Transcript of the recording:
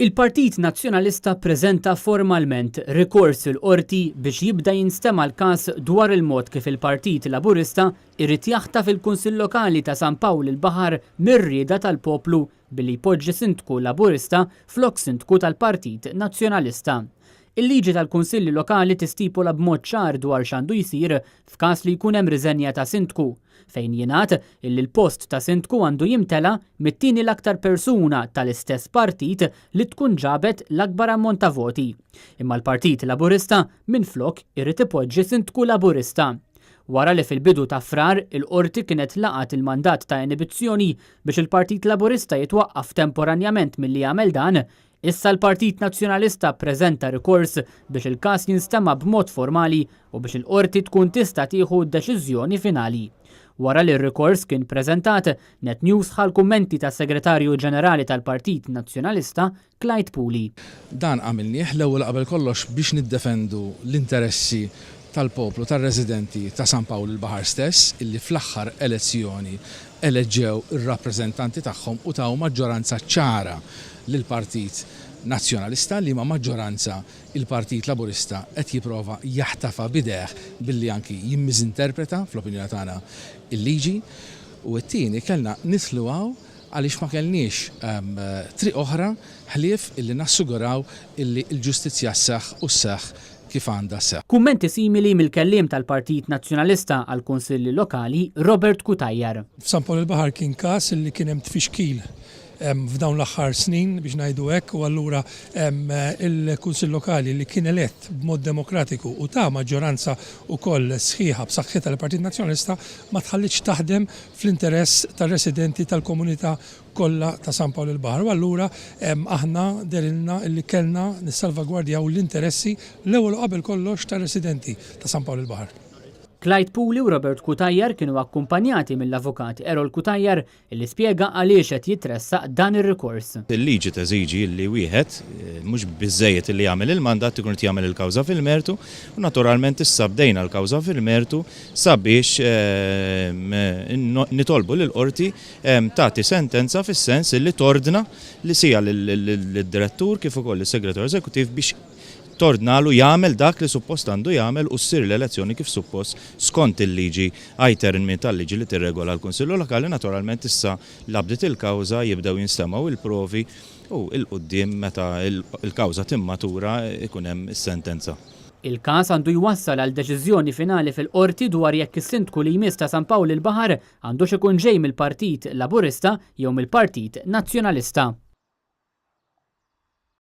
Il-Partit Nazzjonalista ppreżenta formalment rikors il-Qorti biex jibda jinstema' l-każ dwar il-mod kif il-Partit Laburista jrid jaħtaf il-Kunsill Lokali ta' San Pawl il-Baħar mir-rieda tal-poplu billi jpoġġi Sindku Laburista flok Sindku tal-Partit Nazzjonalista. Il-liġi tal-Kunsilli Lokali tistipula b'mod ċar dwar x'għandu jsir f'każ li jkun hemm riżenja ta' Sindku, fejn jingħad illi l-post ta' Sindku għandu jimtela mit-tieni l-aktar persuna tal-istess partit li tkun ġabet l-akbar ammont ta' voti. Imma l-Partit Laburista minflok irid ipoġġi Sindku Laburista. Wara li fil-bidu ta' Frar il-Qorti kienet laqgħet il-mandat ta' inibizzjoni biex il-Partit Laburista jitwaqqaf temporanjament milli jagħmel dan, issa l-Partit Nazzjonalista ppreżenta rikors biex il-każ jinstema' b'mod formali u biex il-Qorti tkun tista' tieħu deċiżjoni finali. Wara li r-rikors kien preżentat, Net News ħa l-kummenti tas-Segretarju Ġenerali tal-Partit Nazzjonalista, Clyde Puli. Dan għamilnieh l-ewwel u qabel kollox biex niddefendu l-interessi tal-poplu, tar-residenti ta' San Pawl il-Baħar stess, illi fl-aħħar elezzjoni eleġġew ir-rappreżentanti tagħhom u taw maġġoranza ċara lill-Partit Nazzjonalista, liema maġġoranza il-Partit Laburista qed jipprova jaħtafha b'idejh billi anki jimmiżinterpreta, fl-opinjoni tagħna, il-liġi. U t-tieni, kellna nidħlu hawn għaliex ma kellniex triq oħra ħlief illi nassiguraw illi l-ġustizzja sseħħ u sseħħ kif għandha sseħħ. Kummenti simili mill-kelliem tal-Partit Nazzjonalista għall-Kunsilli Lokali, Robert Cutajar. F'San Pawl il-Baħar kien każ illi kien hemm tfixkil f'dawn l-aħħar snin biex ngħidu hekk u allura il-Kunsill Lokali li kien elett b'mod demokratiku u ta maġġoranza wkoll sħiħa b'saħħitha lill-Partit Nazzjonalista ma tħallietx taħdem fl-interess tar-residenti tal-komunità kollha ta' San Pawl il-Baħar u allura aħna dehrilna li kellna nissalvagwardjaw l-interessi l-ewwel u qabel kollox tar-residenti ta' San Pawl il-Baħar. Clyde Puli u Robert Cutajar kienu akkumpanjati mill-Avukat Errol Cutajar li spjega għaliex qed jitressaq dan ir-rikors. Il-liġi teżiġi li wieħed mhux biżżejjed li jagħmel il-mandat ikun irid jagħmel il-kawża fil-mertu u naturalment issa bdejna l-kawża fil-mertu sabiex nitolbu lill-Qorti tagħti sentenza fis-sens li tordna li sia lid-Direttur kif ukoll lis-Segretarju Eżekuttiv biex tordnalu jagħmel dak li suppost għandu jagħmel u ssir l-elezzjoni kif suppost skont il-liġi ai termini tal-liġi li tirregola l-Kunsillu Lokali. Naturalment issa la bdiet il-kawża jibdew jinstemgħu il-provi u 'l quddiem meta l-kawża timmatura jkun hemm is-sentenza. Il-każ għandu jwassal għal deċiżjoni finali fil-Qorti dwar jekk is-Sindku li jmiss ta' San Pawl il-Baħar għandux ikun ġej mill-Partit Laburista jew mill-Partit Nazzjonalista.